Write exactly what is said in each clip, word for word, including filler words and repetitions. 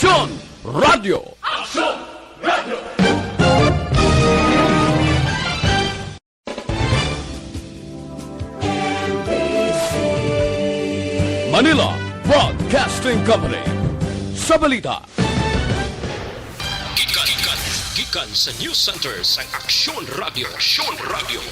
Aksyon Radio! Aksyon Radio! Manila Broadcasting Company. Sa balita. Gikan, gikan, gikan sa News Center sang Aksyon Radio. Aksyon Radio.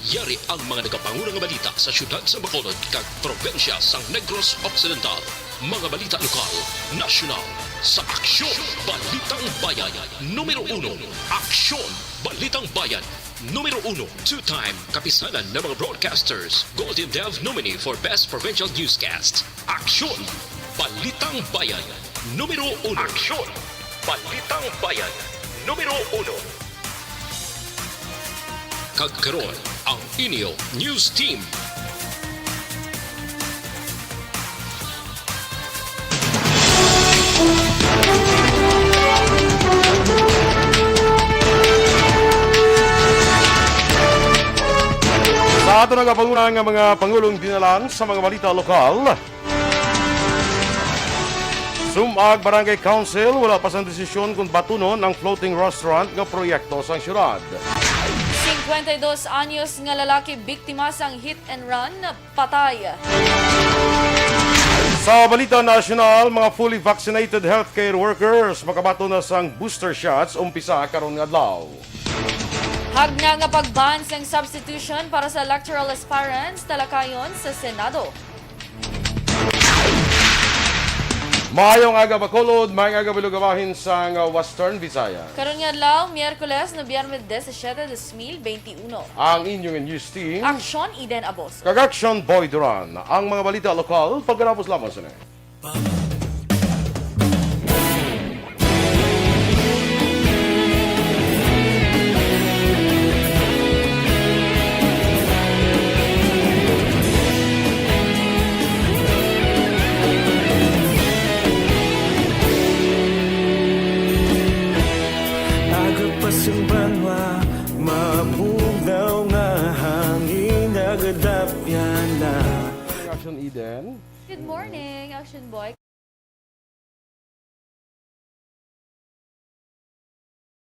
Yari ang mga nagapanguna nga balita sa siyudad sa Bacolod kag probinsya sang Negros Occidental. Mga balita lokal, nasyonal, sa Aksyon, Balitang Bayan, numero uno. Aksyon, Balitang Bayan, numero uno. Two-time kapisanan ng mga broadcasters, Golden Dove nominee for Best Provincial Newscast. Aksyon, Balitang Bayan, numero uno. Aksyon, Balitang Bayan, numero uno. Kag karon, ang inyo news team. Sa ato nagapanguna nga mga pangulong dinalan sa mga balita lokal. Sumag Barangay Council, wala pa sang desisyon kung batunon ang floating restaurant nga proyekto sang syudad. Cincuenta y dos anyos nga lalaki biktima sang hit and run, patay. Sa balita nasyonal, mga fully vaccinated healthcare workers makabaton na sang booster shots umpisa karon nga adlaw. Hagna nga pag-ban sang substitution para sa electoral aspirants, talakayon sa Senado. Maayong aga, Bacolod. Maayong aga, Bilog, bahin sang Western Visayas. Karon nga adlaw, Miyerkules, Nobyembre disisiete, dos mil beintiuno. Ang inyong news team, Aksyon Eden Abos. Kag Aksyon Boy Duran. Ang mga balita lokal, pagkatapos lamang sini. Agapas ang banwa, mabugnaw nga hangin, nagadapyan na. Action Eden. Good morning, Action Boy.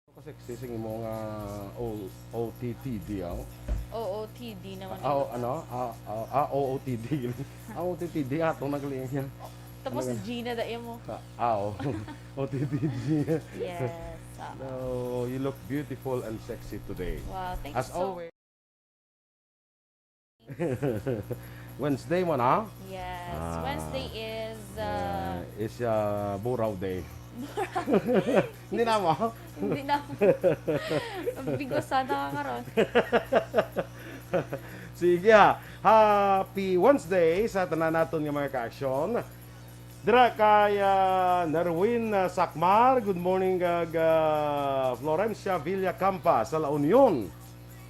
Ka-sexy sing imo nga O-, O T T D, oh. O O T D naman Ah, ang oh, ano? Ah, ah, ah, O O T D. Ah, O T T D, atong naglinya. Tapos Ano? G na dai mo. Ah, ah, oh. O T T D. Yes, ah. So, you look beautiful and sexy today. Wow, thank As you so always. Wednesday mo na? Yes, Ah. Wednesday is, uh, Uh, is, uh, Buraw Day. Hindi na mo? Hindi na. Bigo sana ka karon. Sige, ha. Happy Wednesday sa tanan naton nga mga ka-aksyon. Dira kay, ah, Nerwin, ah, Sakmar. Good morning, kag, ah, Florencia Villacampa sa La Union.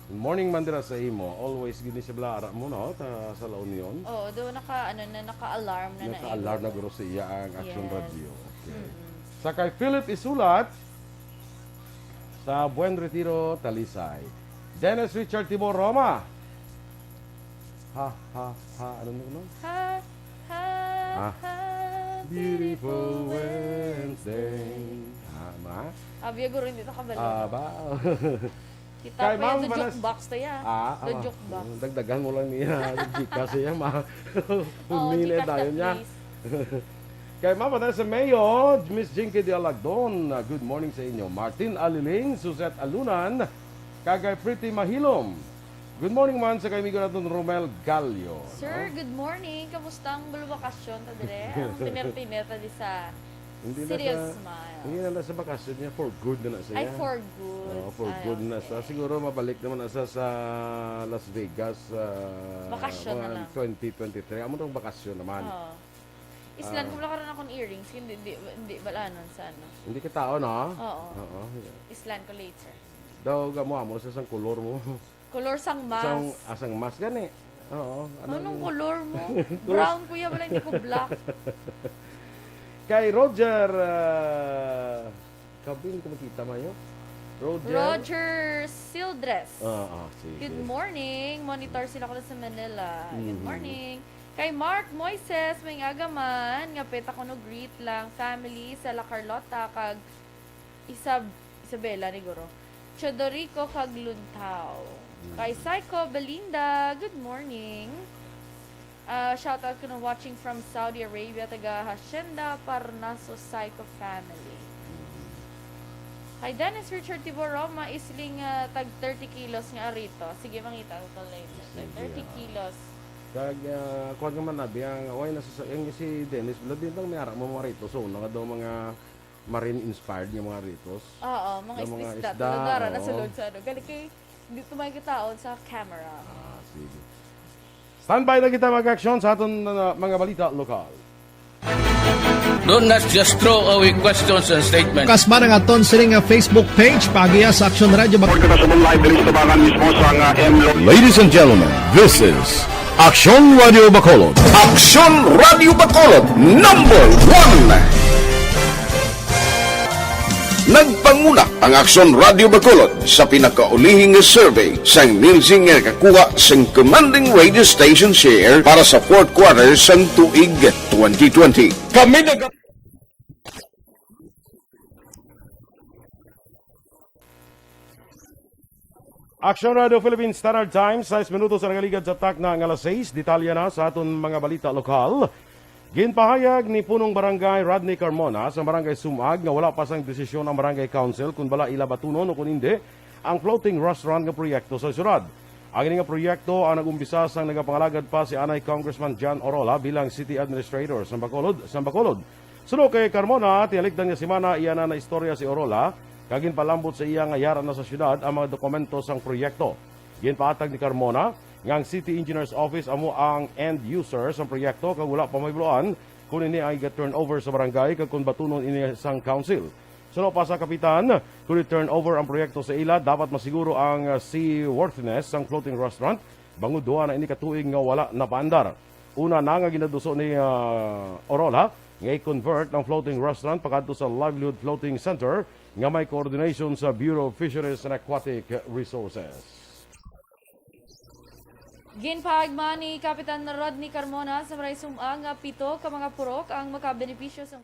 Good morning man dira sa imo. Always gid ni siya bala ara mo, no? Ta, sa La Union. Oo, do naka, ano na, naka-alarm na na Naka-alarm eh. na guro siya ang Action Yes. Radio. Okay. Mm-mm. Sa kay Philip Isulat, sa Buen Retiro, Talisay. Dennis Richard Timor Roma. Ha, ha, ha, ano, ano, ano? Ha, ha, Ah. ha, Beautiful beautiful Wednesday. Wednesday. Ah, ma? Abi, guro, hindi to kabalo. Ah, ba? Kita Kay pa yan, Ma'am the Vanas-, jukebox to, ya. Ah, The ah. jukebox. Mm, dagdagan mo lang niya. Gcash siya, ma. Oo, Humili Gcash tayo na, niya. please. Kay Ma'am Vanessa Mayo, Miss Jinky de Alagdon, ah, good morning sa inyo. Martin Aliling, Suzette Alunan, kag kay Pretty Mahilom. Good morning man sa kay amigo naton Romel Gallo, Sir, no? Good morning. Kamusta ang bulubakasyon ta dire? Ang tiner-tiner ta di sa Hindi na City of sa, Smiles. hindi na na sa bakasyon niya. For good na na siya. Ay, for good. Oo, for Ay, good na okay. sa. Siguro mabalik naman na sa, sa Las Vegas, ah, Bakasyon mga na lang. twenty twenty-three. Amo tong bakasyon naman. Oo. Islan Ah. ko lang karon akong earrings. Hindi, hindi, hindi balanon sa ano. Hindi ka tao, no? Oo. Oo. Islan ko later. Daw, gamo-amo sa sang kolor mo. Kolor sang mask. Sang, ah, sang mask gani. Oo, ano Anong yun? kolor mo? Cross. Brown, kuya, wala, hindi ko black. Kay Roger, ah, kabin ko makita mayo. Roger. Roger Sildres. Ah, ah, sige. Good morning. Monitor sila ko sa Manila. Good Mhm. morning. Kay Mark Moises, may nga gaman, nga peta kuno greet lang family sa La Carlota kag Isab-, Isabela ni Guro. Chodorico kag Luntao. Mm. Kay Psycho Belinda, good morning. Ah, shout out kuno watching from Saudi Arabia, taga Hacienda Parnaso Psycho family. Mm. Kay Dennis Richard Tibor Roma, isling, ah, tag thirty kilos nga arito. Sige, mangita ko later. Tag Sige, thirty ah. kilos. Kag, ah, kuwan nga man, abi, ang, way na sa, ang si Dennis, labi lang may ara mo mga rito. So, nga daw mga marine-inspired nga mga ritos. Oo, mga Nga mga isda-isda, isda, tulog dara na oo. sulod sa ano. Gali kay, di to makikitaon sa camera. Ah, sige. Standby na kita mag-aksyon sa aton, uh, mga balita lokal. Do not just throw away questions and statements. Kasma ang aton sini nga Facebook page, paagiha sa Aksyon Radio Bacolod. Report kita sa live diri sa tabangan mismo sa nga M Lo- Ladies and gentlemen, this is Aksyon Radio Bacolod. Aksyon Radio Bacolod, number one. Nagpanguna ang Aksyon Radio Bacolod sa pinakaulihi nga survey sang Nielsen nga nakakuha sang commanding radio station share para sa fourth quarter sang tuig twenty twenty. Kami nag- Aksyon Radio Philippine Standard Time, sais minutos ang nagaligad sa takna nga alas sais. Detalye na sa aton mga balita lokal. Ginpahayag ni Punong Barangay Rodney Carmona sa Barangay Sumag nga wala pa sang desisyon ang Barangay Council kung bala ila batunon o kung hindi ang floating restaurant nga proyekto sa syudad. Ang ini nga proyekto ang nag-umpisa sang nagapangalagad pa si anay Congressman John Orola bilang City Administrator sa Bacolod, sa Bacolod. Suno kay Carmona, tinalikdan nga semana iya na naistorya si Orola kag ginpalambot sa iya nga yara na sa syudad ang mga dokumento sang proyekto. Ginpaatag ni Carmona nga ang City Engineer's Office amo ang end user sang proyekto kag wala pa mahibaluan kon ini ang iga-turnover sa barangay kag kon batunon ini sang council. Suno pa sa kapitan, kon i-turnover ang proyekto sa ila, dapat masiguro ang, ah, seaworthiness sang floating restaurant bangod duha na ini ka tuig nga wala napaandar. Una na nga ginaduso ni, ah, Orola nga i-convert ang floating restaurant pakadto sa Livelihood Floating Center nga may coordination sa Bureau of Fisheries and Aquatic Resources. Ginpahayag man ni Kapitan Rodney Carmona sa Barangay Sumag nga pito ka mga purok ang makabenepisyo sa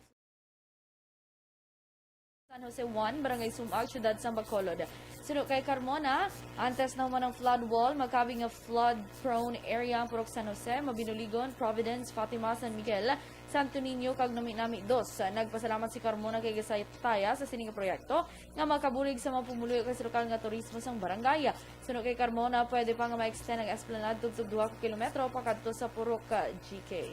San Jose one, Barangay Sumag, Siyudad sa Bacolod. Suno kay Carmona, antes nahuman ang flood wall, makabi nga flood-prone area ang Purok San Jose, Mabinuligon, Providence, Fatima, San Miguel, Santo Niño, kag Nami-Nami dos. Nagpasalamat si Carmona kay Gasataya sa sini nga proyekto nga makabulig sa mga pumuluyo kag sa lokal nga turismo sang barangay. Suno kay Carmona, pwede pa nga ma-extend ang esplanade tubtob duha ka kilometro pakadto sa Purok, ah, G K.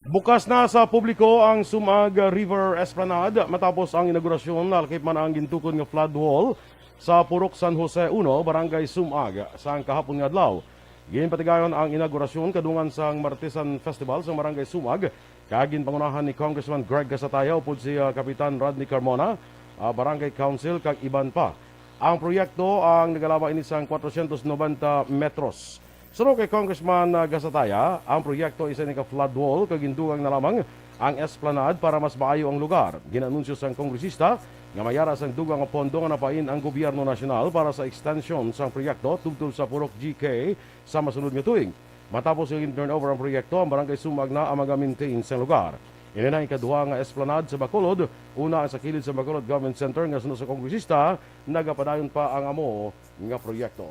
Bukas na sa publiko ang Sumag River Esplanade matapos ang inaugurasyon. Nalakip man ang gintukod nga flood wall sa Purok San Jose uno, Barangay Sumag, sang kahapon nga adlaw. Ginpatigayon ang inaugurasyon kadungan sang Martesan Festival sa Barangay Sumag, kag ginpangunahan ni Congressman Greg Gasataya upod si, ah, Kapitan Rodney Carmona, ah, Barangay Council, kag iban pa. Ang proyekto ang nagalaba ini sang kwatrocientos noventa metros. Suno kay Congressman, ah, Gasataya, ang proyekto isa ni ka flood wall kag gindugang na lamang ang esplanade para mas maayo ang lugar. Gin-anunsyo sang kongresista nga may ara sang dugang nga pondo nga napain ang gobyerno nasyonal para sa extension sang proyekto tubtob sa Purok G K sa masunod nga tuig. Matapos nga gin-turnover ang proyekto, ang Barangay Sumag na ang maga-maintain sang lugar. Ini na ang ikaduha nga esplanade sa Bacolod. Una ang sa kilid sa Bacolod Government Center nga suno sa kongresista, nagapadayon pa ang amo nga proyekto.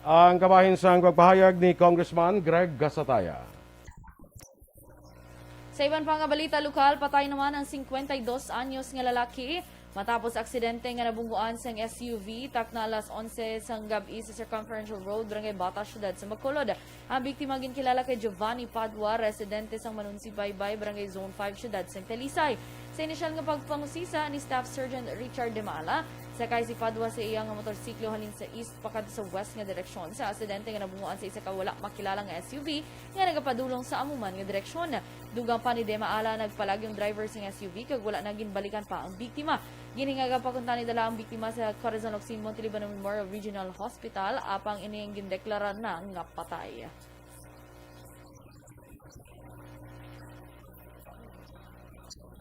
Ang kabahin sang pagpahayag ni Congressman Greg Gasataya. Sa iban pa nga balita lokal, patay naman ang singkwenta y dos anyos nga lalaki matapos aksidente nga nabungguan sang S U V takna alas onse sang gab-i sa Circumferential Road, Barangay Bata, Siyudad sa Bacolod. Ang biktima ginkilala kay Giovanni Padua, residente sang Manunsi Baybay, Barangay Zone five, Siyudad sang Talisay. Sa inisyal nga pagpangusisa ni Staff Sergeant Richard Demala, Sakay si Padua sa iya nga motorsiklo halin sa east pakadto sa west nga direksyon sa aksidente nga nabungoan sa isa ka wala makilala nga S U V nga nagapadulong sa amo man nga direksyon. Dugang pa ni Dema Ala, nagpalag yung driver sang S U V kag wala na ginbalikan pa ang biktima. Ginhingaga pa kuntani dala ang biktima sa Corazon Locsin Montelibano Memorial Regional Hospital, apang ini ang gindeklara na nga patay.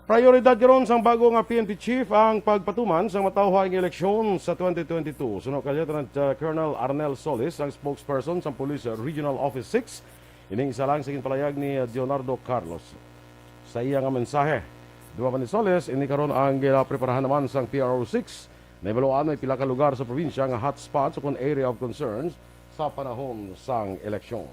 Prioridad karon sang bago nga P N P chief ang pagpatuman sang matawhay nga eleksyon sa twenty twenty-two. Suno kay Lieutenant, uh, Colonel Arnel Solis, ang spokesperson sang Police Regional Office six, ining isa lang sa ginpalayag ni, uh, Leonardo Carlos sa iya nga mensahe. Dugang pa ni Solis, ini karon ang ginapreparahan naman sang P R O six. Nahibaluan may pila ka lugar sa probinsya nga hotspots ukon area of concerns sa panahon sang eleksyon.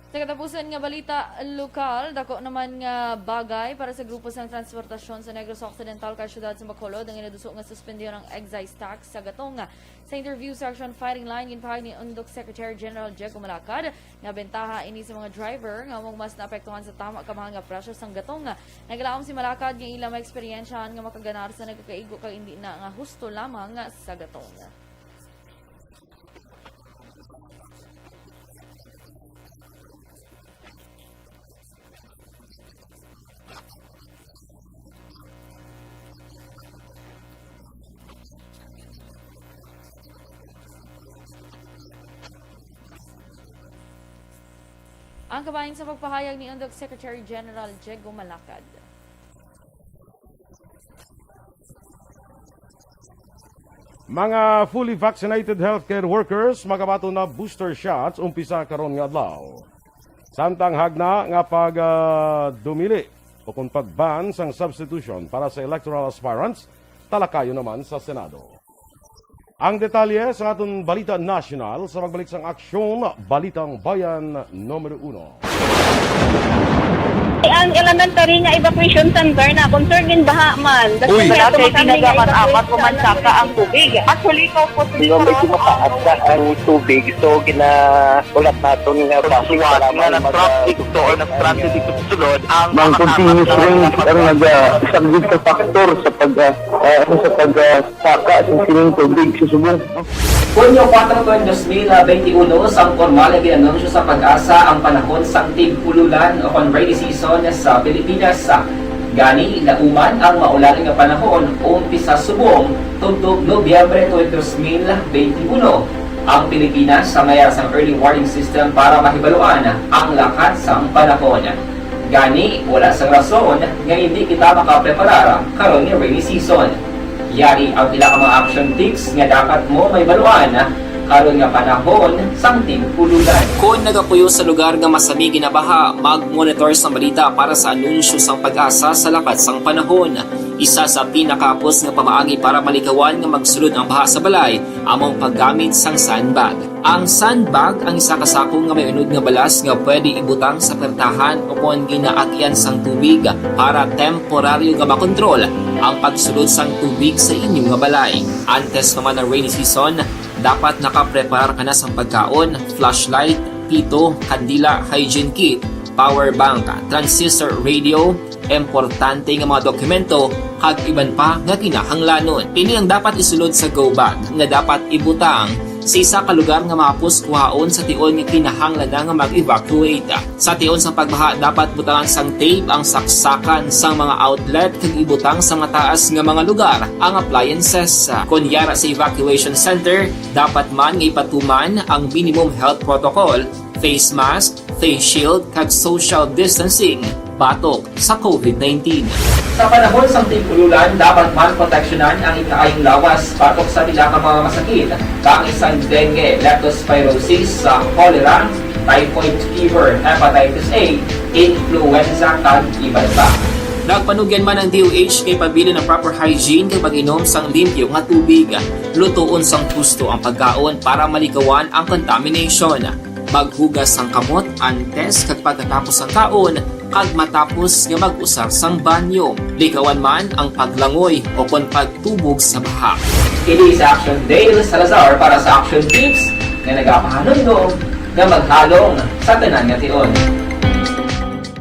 Sa katapusan nga balita lokal, dako naman nga bagay para sa grupo sang transportasyon sa Negros Occidental kag siyudad sa Bacolod ang inaduso nga suspendihon ang excise tax sa gatong. Sa interview sa Action Fighting Line, ginpahayag ni Undok Secretary General Diego Malacad nga bentaha ini sa mga driver nga amo mas naapektuhan sa tama ka mahal nga presyo sang gatong. Naglaom si Malacad nga ila maeksperiensyahan nga makaganar sa nagakaigo kag indi na nga husto lamang sa gatong. Ang kabahin sa pagpahayag ni Undok Secretary General Diego Malacad. Mga fully vaccinated healthcare workers makabaton na booster shots umpisa karon nga adlaw. Samtang hagna nga pag, ah, dumili o kung pag-ban sang substitution para sa electoral aspirants, talakayon naman sa Senado. Ang detalye sa aton balita nasyonal sa pagbalik sang Aksyon Balitang Bayan numero uno. Ang elementary nga evacuation center na concern gin baha man. Uy, Kasi wala kay kami tinaga nga man apat evacuation o man saka ang tubig. Actually, ikaw po, Sino may kumakaat na ang tubig? So, ginaulat naton nga Suwat nga nag-traffic to or nag-transit dito sa sulod ang Mang continuous rain ang naga-subject sa factor sa pag, ah, ah, sa pag, ah, saka sa sining tubig sa subong. Hunyo kuwatro, dos mil benti uno, sang pormal nga gin-anunsyo sa PAGASA ang panahon sang tig-ululan o kon rainy season sa Pilipinas. Gani, nauman ang maulan nga panahon umpisa subong tubtob Nobyembre twenty, dos mil benti uno. Ang Pilipinas sa mayar sang early warning system para mahibaluan ang lakat sang panahon. Gani, wala sang rason nga indi kita makapreparar karon nga rainy season. Yari ang pila ka mga action tips nga dapat mo mahibaluan karon nga panahon sang tig-ululan. Kon nagapuyo sa lugar nga masami ginabaha, mag-monitor sang balita para sa anunsyo sang PAGASA sa lakat sang panahon. Isa sa pinakahapos nga pamaagi para malikawan nga magsulod ang baha sa balay amo ang paggamit sang sandbag. Ang sandbag ang isa ka sako nga may unod nga balas nga pwede ibutang sa pertahan o kon ginaagian sang tubig para temporaryo nga makontrol ang pagsulod sang tubig sa inyo nga balay. Antes pa man ang rainy season, dapat nakapreparar ka na sang pagkaon, flashlight, pito, kandila, hygiene kit, power bank, transistor radio, importante nga mga dokumento, kag iban pa nga kinahanglanon. Ini ang dapat isulod sa go bag nga dapat ibutang sa isa ka lugar nga mahapos kuhaon sa tion nga kinahanglan na nga mag-evacuate. Sa tion sa pagbaha, dapat butangan sang tape ang saksakan sang mga outlet kag ibutang sa mataas nga mga lugar ang appliances. Kon yara sa evacuation center, dapat man nga ipatuman ang minimum health protocol, face mask, face shield, kag social distancing batok sa COVID nineteen. Sa panahon sang tig-ululan, dapat man proteksyonan ang ikaayong lawas batok sa pila ka mga masakit, kaangay sang dengue, leptospirosis, sa cholera, typhoid fever, hepatitis A, influenza, kag iban pa. Nagpanugyan man ang D O H kay pabilin ang proper hygiene kag pag-inom sang limpyo nga tubig. Lutoon sang husto ang pagkaon para malikawan ang contamination. Maghugas sang kamot antes kag pagkatapos sang kaon, kag matapos nga mag-usar sang banyo. Likawan man ang paglangoy o kon pagtubog sa baha. Kini si Action Dale Salazar para sa Action Tips nga nagapahanumdom nga maghalong sa tanan nga tion.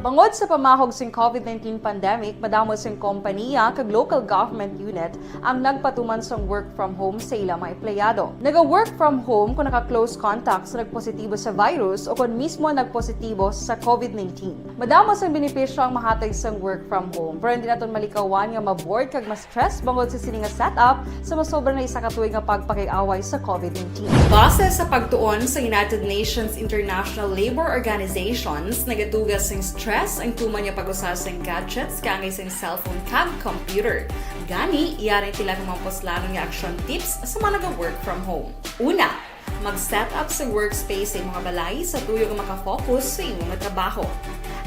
Tungod sa pamahog sing COVID nineteen pandemic, madamo sing kompaniya kag local government unit ang nagpatuman sang work from home sa ila mga empleyado. Naga-work from home kung naka-close contact sa nagpositibo sa virus o kon mismo nagpositibo sa COVID nineteen. Madamo sang benepisyo ang mahatag sang work from home, pero hindi naton malikawan nga ma-bored kag ma-stress bangod sa sini nga setup sa masobra na isa ka tuig nga pagpakig-away sa COVID nineteen. Base sa pagtuon sa United Nations International Labour Organizations, nagatuga sing stress ang tuman nga pag-usa sing gadgets kaangay sing cellphone kag computer. Gani, yari ang pila ka mga puslanon nga action tips sa mga naga-work from home. Una, mag-set up sa workspace sa imong balay sa tuyo nga makafocus sa imong trabaho.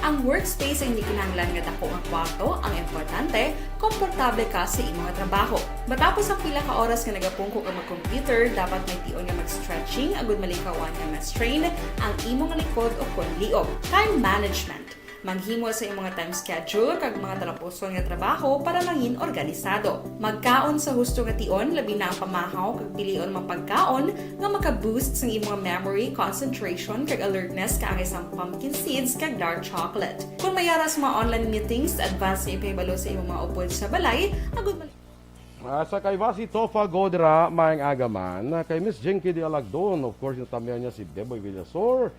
Ang workspace ay hindi kinahanglan nga dako nga kwarto, ang importante, komportable ka sa imong trabaho. Matapos ang pila ka oras nga nagapungko ka mag-computer, dapat may tion nga mag-stretching agud malikawan nga ma-strain ang imong likod o kon liog. Time management. Maghimo sa imong time schedule kag mga talapuson nga trabaho para mangin organisado. Magkaon sa husto nga tion, labi na ang pamahaw kag pilion mga pagkaon nga maka-boost sang imong memory, concentration, kag alertness kaangay sang pumpkin seeds kag dark chocolate. Kung may ara sa mga online meetings, advance nga ipahibalo sa imong mga upod sa balay, agud mal- Ah, sa kay Vasi Tofa Godra, maayong aga man. Kay Miss Jinky de Alagdon, of course, natamyaw niya si Beboy Villasor,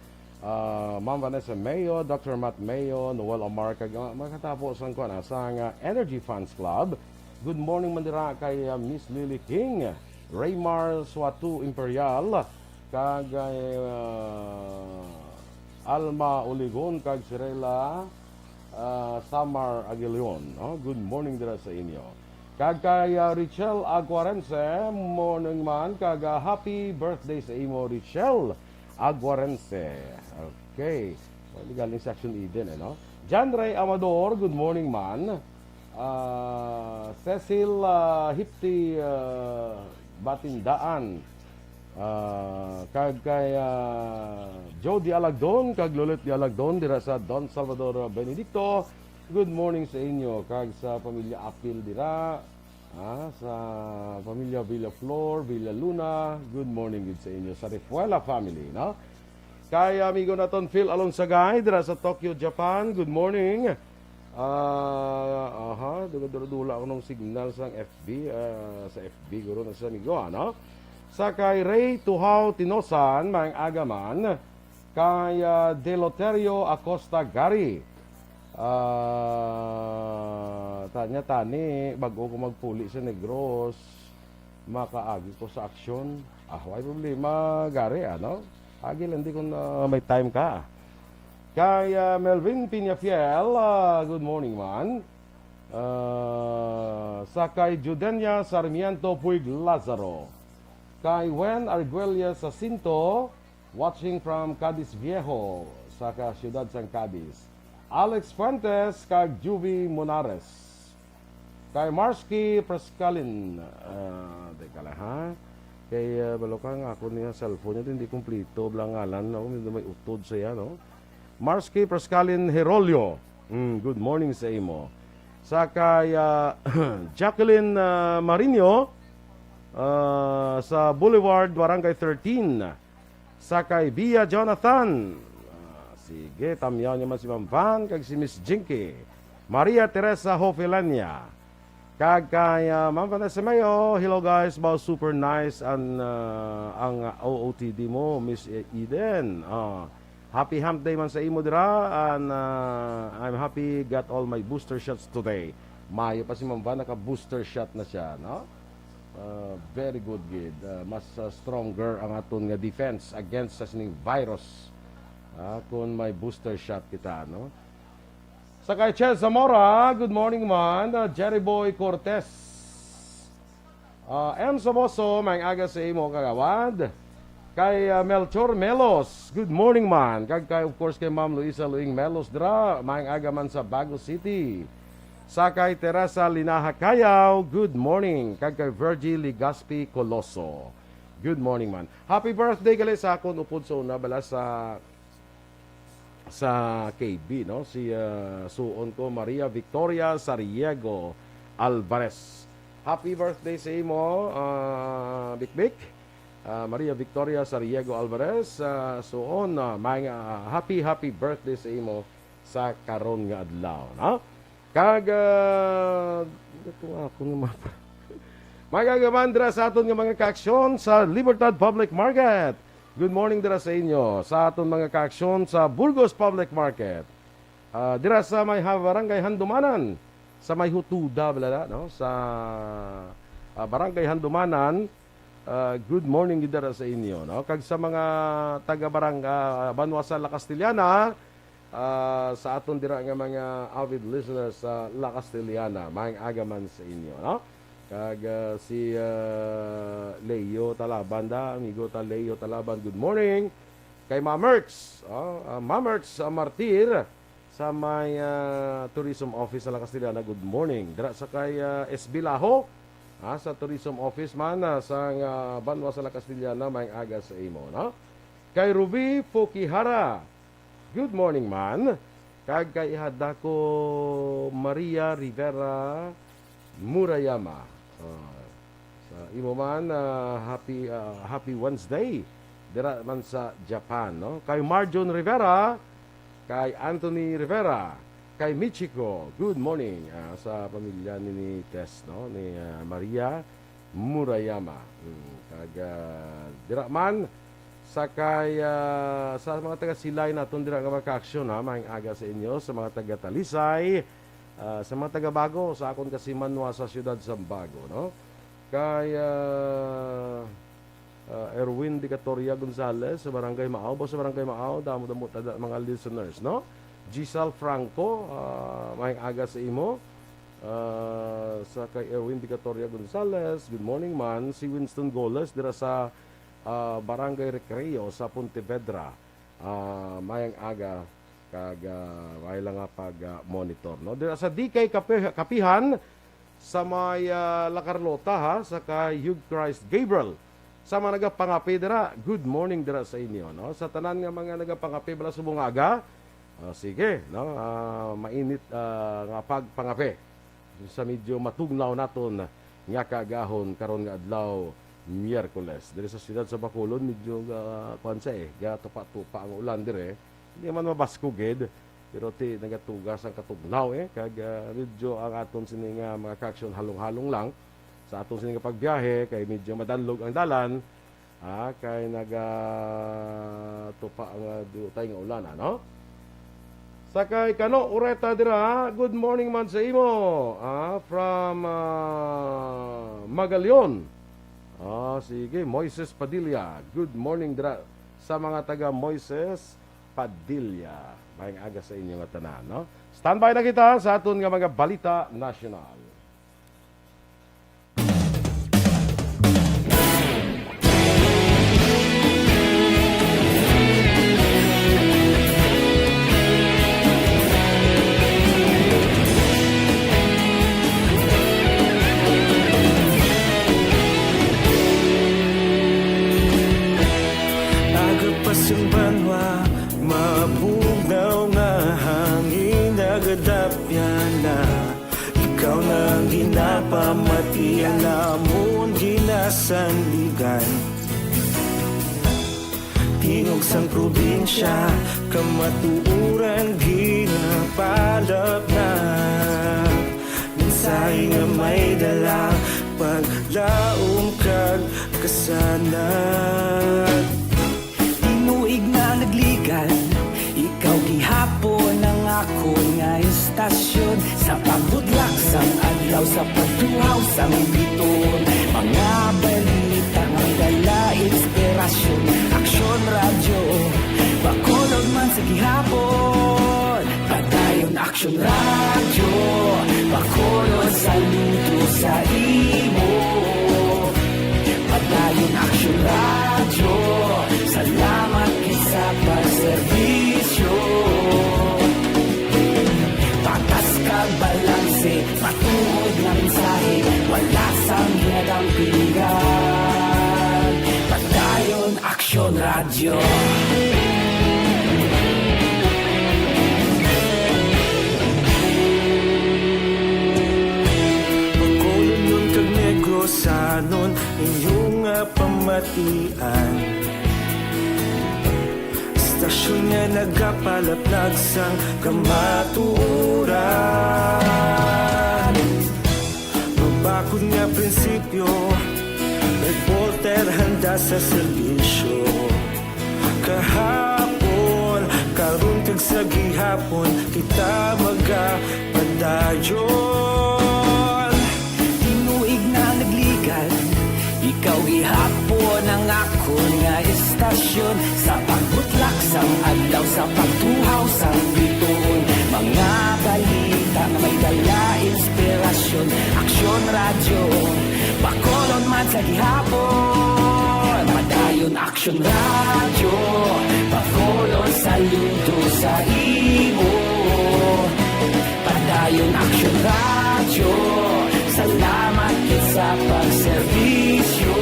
ah, Ma'am Vanessa Mayo, Doctor Matt Mayo, Noel Omar, kag, ah, makatapo sang kuan, ah, sang, ah, Energy Fans Club. Good morning man dira kay, ah, Miss Lily King, Raymar Suatu Imperial, kag, ah, Alma Uligon, kag Sirela, ah, Samar Aguilion, no? Good morning dira sa inyo. Kag kay, ah, Richelle Aguarense, morning man, kag, ah, happy birthday sa imo, Richelle Aguarense. Okay. Well, galing sa Action Eden, eh, no? John Ray Amador, good morning man. Ah, Cecil, ah, Hipti, ah, Batindaan. Ah, kag kay, ah, Joe Di Alagdon, kag Lolet Di Alagdon, dira sa Don Salvador Benedicto. Good morning sa inyo, kag sa pamilya Apil dira. Ah, sa pamilya Villaflor, Villaluna, good morning gid sa inyo, sa Refuela family, no? Kay amigo naton Phil Alonsagay, dira sa Tokyo, Japan, good morning. Ah, aha, dula-dula ako ng signal sa F B, ah, sa F B guro na sa amigo, ano? Sa kay Ray Tuhaw Tinosan, maayong aga man. Kay, ah, Deloterio Acosta Gary. Ah, tanya tani, bago ko magpuli sa Negros, makaagi ko sa aksyon. Ah, way problema, Gary, ano? Agi lang di kung, ah, may time ka. Kay, ah, Melvin Piñafiel, ah, good morning man. Ah, sa kay Judenia Sarmiento Puig Lazaro. Kay Wen Arguelles Jacinto, watching from Cadiz Viejo, sa ka-, siyudad sang Cadiz. Alex Fuentes kag Juvie Monares. Kay Marsky Pascalin, ah, teka lang, ha? Kay, ah, balo ka nga ako niya cellphone niya, hindi kumplito, bala ngalan, no? May, may utod siya, no? Marsky Pascalin Herolio. Mm, good morning sa imo. Sa kay, ah, Jacqueline, ah, Marino, ah, sa Boulevard, Barangay thirteen. Sa kay Bia Jonathan. Ah, sige, tamyaw niya man si Ma'am Van kag si Miss Jinky. Maria Teresa Hofelania. Kag kay, ah, Ma'am Vanessa Mayo, "Hello guys, wow, super nice ang, ah, ang O O T D mo, Miss E-, Eden. Ah, happy hump day man sa imo dira, and, ah, I'm happy got all my booster shots today." Mayo pa si Ma'am Van, naka-booster shot na siya, no? Ah, very good gid. Ah, mas, ah, stronger ang aton nga defense against sa sining virus, ah, kung may booster shot kita, no? Sa kay Chel Zamora, good morning man. Ah, Jerry Boy Cortez. Ah, M Somoso, maayong aga sa imo, kagawad. Kay, ah, Melchor Melos, good morning man. Kag kay, of course, kay Ma'am Luisa Luing Melos dira, maayong aga man sa Bago City. Sa kay Teresa Linaha Cayaw, good morning. Kag kay Virgie Legaspi Coloso, good morning man. Happy birthday gali sa akon upod sa una bala sa, sa K B, no? Si, ah, suon ko, Maria Victoria Sariego Alvarez. Happy birthday sa imo, ah, Bikbik. Ah, Maria Victoria Sariego Alvarez, ah, suon, ah, may, ah, happy, happy birthday sa imo. sa karon nga adlaw, no? Kag, ah, ito nga ako nga mapa-, Magagaman dira sa aton nga mga kaaksyon sa Libertad Public Market. Good morning dira sa inyo, sa aton mga kaaksyon sa Burgos Public Market. Ah, dira sa may ha-, Barangay Handumanan, sa may Hutuda, bala na, no? Sa, ah, Barangay Handumanan, ah, good morning gid dira sa inyo, no? Kag sa mga taga barang-, ah, banwa sa La Castellana, ah, sa aton dira nga mga avid listeners sa La Castellana, maayong aga man sa inyo, no? Kag, ah, si, ah, Leo Talaban da, amigo ta Leo Talaban, good morning. Kay Mamerx, oh, ah, Mamerx, ah, Martir, sa may, ah, tourism office sa La Castellana, good morning. Dira sa kay, ah, S B Laho, ah, sa tourism office man, ah, sa nga banwa sa La Castellana, maayong aga sa imo, no? Kay Ruby Fukihara, good morning, man. Kag kay Ihadako Maria Rivera Murayama. Ah, sa imo man, ah, happy, ah, happy Wednesday. Dira man sa Japan, no? Kay Marjon Rivera, kay Anthony Rivera, kay Michiko, good morning, ah, sa pamilya ni, ni Tess, no? Ni, ah, Maria Murayama. Hmm, kag, ah, dira man sa kay, ah, sa mga taga Silay naton dira nga mga kaaksyon, ha, maayong aga sa inyo, sa mga taga Talisay, ah, sa mga taga Bago, sa akon kasimanwa sa siyudad sa Bago, no? Kay, ah, ah, Erwin Dicatoria Gonzalez sa Barangay Maaw, ba sa Barangay Maaw, damo-damo tada mga listeners, no? Giselle Franco, ah, maayong aga sa imo. Ah, sa kay Erwin Dicatoria Gonzalez, good morning man. Si Winston Goles dira sa, ah, Barangay Recreo sa Pontevedra. Ah, maayong aga kag, ah, maayo lang nga pag, ah, monitor, no? Dira sa D K Kape-, Kapihan sa may, ah, La Carlota, ha, sa kay Hugh Christ Gabriel. Sa mga nagapangape dira, good morning dira sa inyo, no? Sa tanan nga mga nagapangape bala subong nga aga, ah, sige, no? Ah, mainit, ah, nga pagpangape sa medyo matugnaw naton nga kaagahon karon nga adlaw, Miyerkules. Diri sa siyudad sa Bacolod, medyo, ah, kuwan siya, eh, gatupa-tupa ang ulan dire. Hindi man mabaskog gid, pero ti nagatugas ang katugnaw, eh, kag, ah, medyo ang aton sini nga mga kaaksyon halong-halong lang sa aton sini nga pagbiyahe kay medyo madanlog ang dalan. Ah, kay nagatupa nga diutay nga ulan, ano? Sa kay Kano Ureta dira, good morning man sa imo. Ah, from, ah, Magalion. Ah, sige, Moises Padilla. Good morning dira sa mga taga Moises Padilla. Maayong aga sa inyo nga tanan, no? Standby na kita sa aton nga mga balita nasyonal. Aga pa sang banwa, mabugnaw nga hangin nagadapyan na. Ikaw na ang ginapamatian namon ginasandigan. Tingog sang probinsya, kamatuoran ginapalapnag. Mensahe nga may dala, paglaom kag kasanag. Tinuig na nagligan, ikaw gihapon ang akon nga istasyon. Sa pagbudlak sang adlaw, sa pagtuhaw sang biton, mga balita nga dala inspirasyon. Aksyon Radyo, Bacolod man sa gihapon. Padayon Aksyon Radyo, Bacolod, saludo sa imo. Padayon Aksyon Radyo, salamat gid sa pagserbisyo. Patas kag balanse, matuod nga mensahe, wala sang ginadampingan. Padayon Aksyon Radyo. Bacolodnon kag Negrosanon, inyo nga pamatian. Istasyon nga Nagapalaplag sang kamatuoran. Mabakod nga prinsipyo, reporter handa sa serbisyo. Kahapon, karon kag sa gihapon, kita magapadayon. Tinuig na nagligad, ikaw gihapon ang akon nga estasyon. Sa pagbutlak sang adlaw, sa pagtuhaw sang bituon, mga balita nga may dala inspirasyon. Aksyon Radyo, Bacolod man sa gihapon. Padayon Aksyon Radyo, Bacolod, saludo sa imo. Padayon Aksyon Radyo, salamat gid sa pagserbisyo.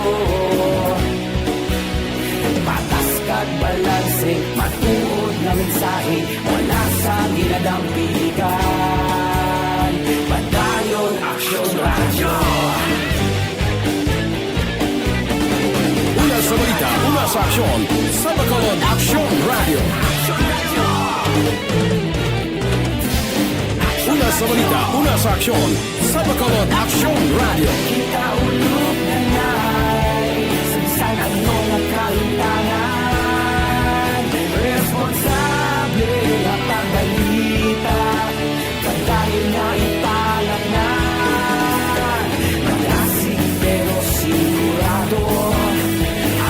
Patas kag balanse, matuod nga mensahe, wala sang ginadampigan. Padayon Aksyon Radyo. Una sa balita, una sa aksyon, sa Bacolod Aksyon Radyo. Una sa balita, una sa aksyon, sa Bacolod Aksyon Radyo. Kita ulog na nai, sa bisan ano nga kahimtangan, responsable nga pagbalita. Padayon nga ipalaknan, malasig pero sigurado.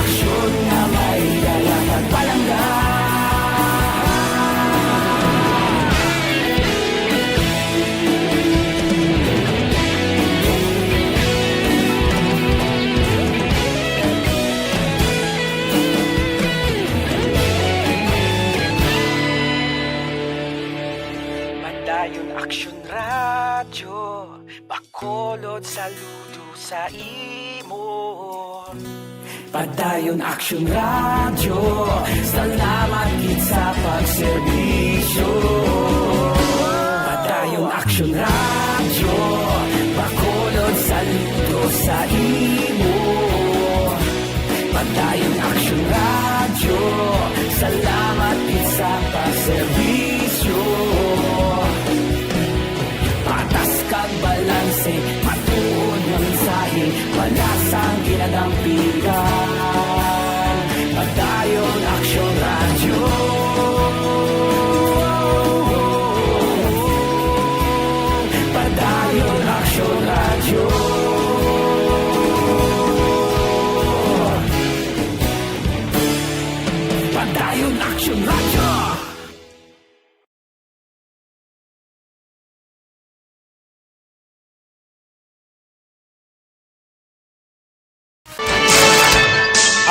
Aksyon nga may dala kag palangga. Padayon Aksyon Radyo, Bacolod, saludo sa imo. Padayon Aksyon Radyo, salamat gid sa pagserbisyo. Padayon Aksyon Radyo, Bacolod, saludo sa imo. Padayon Aksyon Radyo, salamat gid sa pagserbisyo. Patas kag balanse, matuod nga mensahe, wala sang ginadampigan. Padayon Aksyon Radyo. Padayon Aksyon Radyo. Padayon Aksyon Radyo.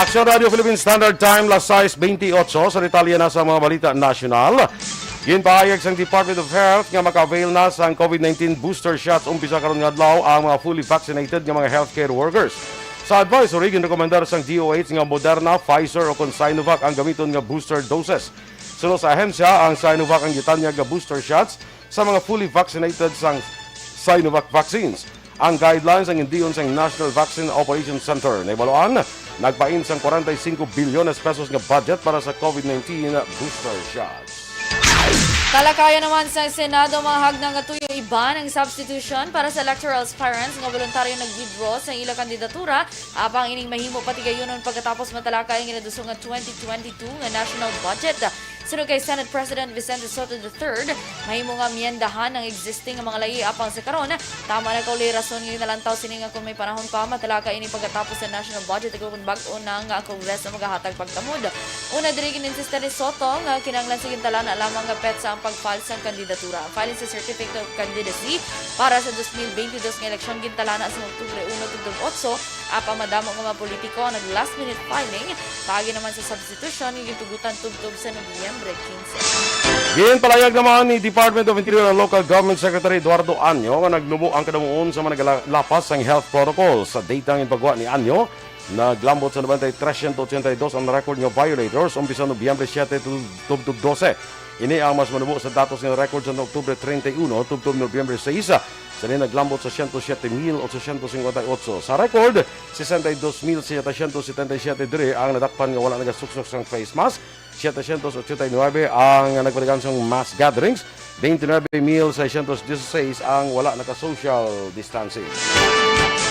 Aksyon Radio Philippine Standard Time, las sais bentiocho. Sa detalye na sa mga balita nasyonal, ginpahayag sang Department of Health nga maka-avail na sang COVID nineteen booster shots umpisa karon nga adlaw ang mga fully vaccinated nga mga healthcare workers. Sa advisory, ginrekomendar sang D O H nga Moderna, Pfizer o kon Sinovac ang gamiton nga booster doses. Suno sa ahensya, ang Sinovac ang gitanyag nga booster shots sa mga fully vaccinated sang Sinovac vaccines. Ang guidelines ang gindiyon sang National Vaccine Operations Center. Nahibaluan, nagpain sang kwarenta y singko bilyones pesos nga budget para sa COVID nineteen booster shots. Talakayan naman sa Senado, mahag na nga tuyo iban ang substitution para sa electoral aspirants nga voluntaryo nag-withdraw sa ila kandidatura, apang ining mahimo patigayunon pagkatapos matalakay ang ginaduso nga twenty twenty-two nga national budget. Suno kay Senate President Vicente Sotto the third, mahimo nga amyendahan ang existing nga mga layi, apang sa karon, tama na kauli rason nga ginalantaw sini nga kon may panahon pa, matalakay ini pagkatapos sa national budget, kon bag-o na nga ang Kongreso magahatag pagtamod. Una diri, gin-insistir ni Sotto nga kinahanglan sa gintalana lamang nga petsa ang pag-file sang kandidatura. Ang filing sa Certificate of Candidacy para sa dos mil bentidós nga eleksyon gintalana sa Oktubre uno tubtob otso, apang madamo nga mga politiko ang nag-last-minute filing paagi naman sa substitution nga gintugutan tubtob sa Nobyembre kinse. Ginpalayag naman ni Department of Interior and Local Government Secretary Eduardo Año nga nagnubo ang kadamuon sa mga nagalapas sang health protocol. Sa data nga ginpagwa ni Año, naglambot sa noventa y tres siyento ochenta y dos ang record nga violators umpisa Nobyembre siete tu-, tubtob dose. Ini ang mas manubo sa datos nga record sa Oktubre treinta y uno tubtob Nobyembre seis. Sa ni naglambot sa siyento siete mil otsosyentos singkwenta y otso. Sa record, sesenta y dos mil setecientos setenta y siete diri ang nadakpan nga wala nagasuksok sang face mask. Setecientos ochenta y nuebe ang nagpatigayon sang mass gatherings, twenty-nine mil seiscientos dieciséis ang wala naka-social distancing.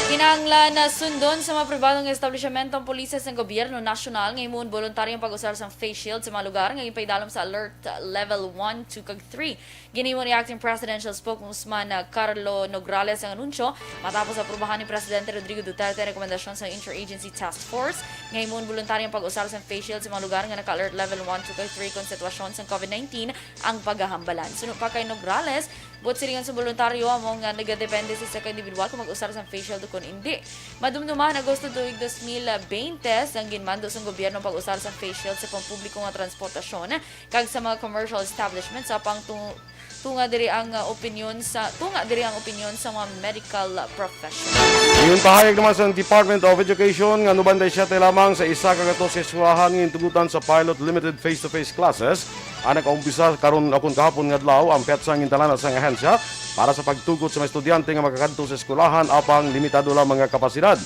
Kinahanglan na sundon sa mga pribadong establishmento ang pulisya sang gobyerno nasyonal nga himuon boluntaryong pag-usar sang face shield sa mga lugar nga ginpaidalom sa Alert Level one, two, kag three. Ginhimo ni Acting Presidential Spokesman, ah, Carlo Nograles ang anunsyo matapos aprubahan ni Presidente Rodrigo Duterte ang rekomendasyon sa Interagency Task Force nga himuon boluntaryong pag-usar sang face shield sa mga lugar nga naka-alert level one, two, kag three kon sitwasyon sang COVID nineteen ang pagahambalan. Suno pa kay Nograles, buot silingan sa boluntaryo amo nga nagadepende sa isa ka individual kung mag-usar sang face shield o kon indi. Madumduman, Agosto tuig dos mil bente, sang ginmando sang gobyerno ang pag-usar sang face shield sa pampubliko nga transportasyon kag sa mga commercial establishments, apang tung- tunga diri ang, uh, opinyon sa tunga diri ang opinyon sa mga medical professionals. Ginpahayag naman sa Department of Education nga nobenta y siyete lamang sa isa ka gatos ka eskwelahan nga gintugutan sa pilot limited face-to-face classes ang nakaumpisa karon o kon kahapon nga adlaw. Ang petsa ang gintalana sang ahensya para sa pagtugot sa mga estudyante nga makakadto sa eskwelahan, apang limitado lamang nga kapasidad.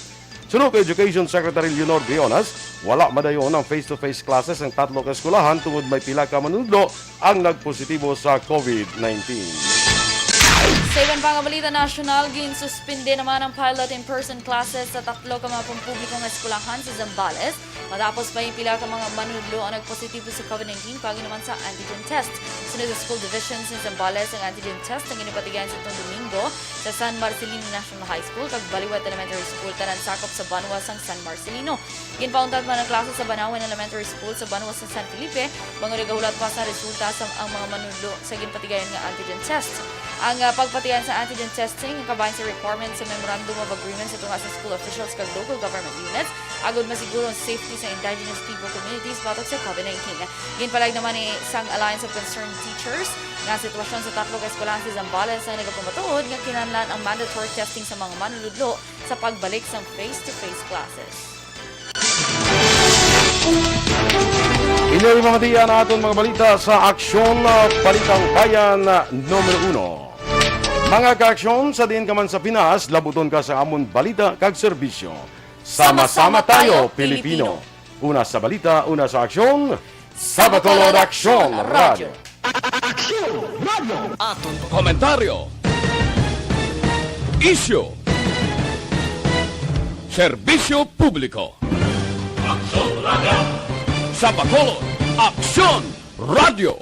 Suno kay Education Secretary Leonor Briones, wala madayon ang face-to-face classes ang tatlo ka eskwelahan tungod may pila ka manunodlo ang nagpositibo sa COVID nineteen. Sa iban pa nga balita nasyonal, ginsuspinde naman ang pilot in-person classes sa tatlo ka mga pampubliko nga eskwelahan sa Zambales matapos pa ang pila ka mga manunodlo ang nagpositibo sa COVID nineteen paagi naman sa antigen test. Sunod sa School Division sa Zambales, ang antigen test ang ginapatigayon sa atong Domingo sa San Marcelino National High School kag Baliwet Elementary School, tanan sakop sa banwa sang San Marcelino. Ginpauntat man ang klase sa Banawen Elementary School sa banwa sa San Felipe, bangod nagahulat pa sa resulta sa ang mga manunodlo sa ginpatigayon nga antigen test. Ang, ah, pagpatigayon sa antigen testing ang kabahin sa requirement sa Memorandum of Agreement sa tunga sa school officials kag local government units agud masiguro ang safety sa indigenous people communities batok sa COVID nineteen. Ginpalag naman ni sang Alliance of Concerned Teachers nga ang sitwasyon sa tatlo ka eskwelahan sa Zambales ang nagapamatuod nga kinahanglan ang mandatory testing sa mga manunudlo sa pagbalik sang face-to-face classes. Inyo ipamatian ang aton mga balita sa Aksyon, ah, Balitang Bayan, ah, numero uno. Mga kaaksyon, sa diin ka man sa Pinas, labuton ka sa amon balita kag serbisyo. Sama-sama tayo, Pilipino. Una sa balita, una sa aksyon. Sa Bacolod Aksyon Radyo. Aton komentaryo. Isyu. Serbisyo publiko. Sa Bacolod, Aksyon Radyo.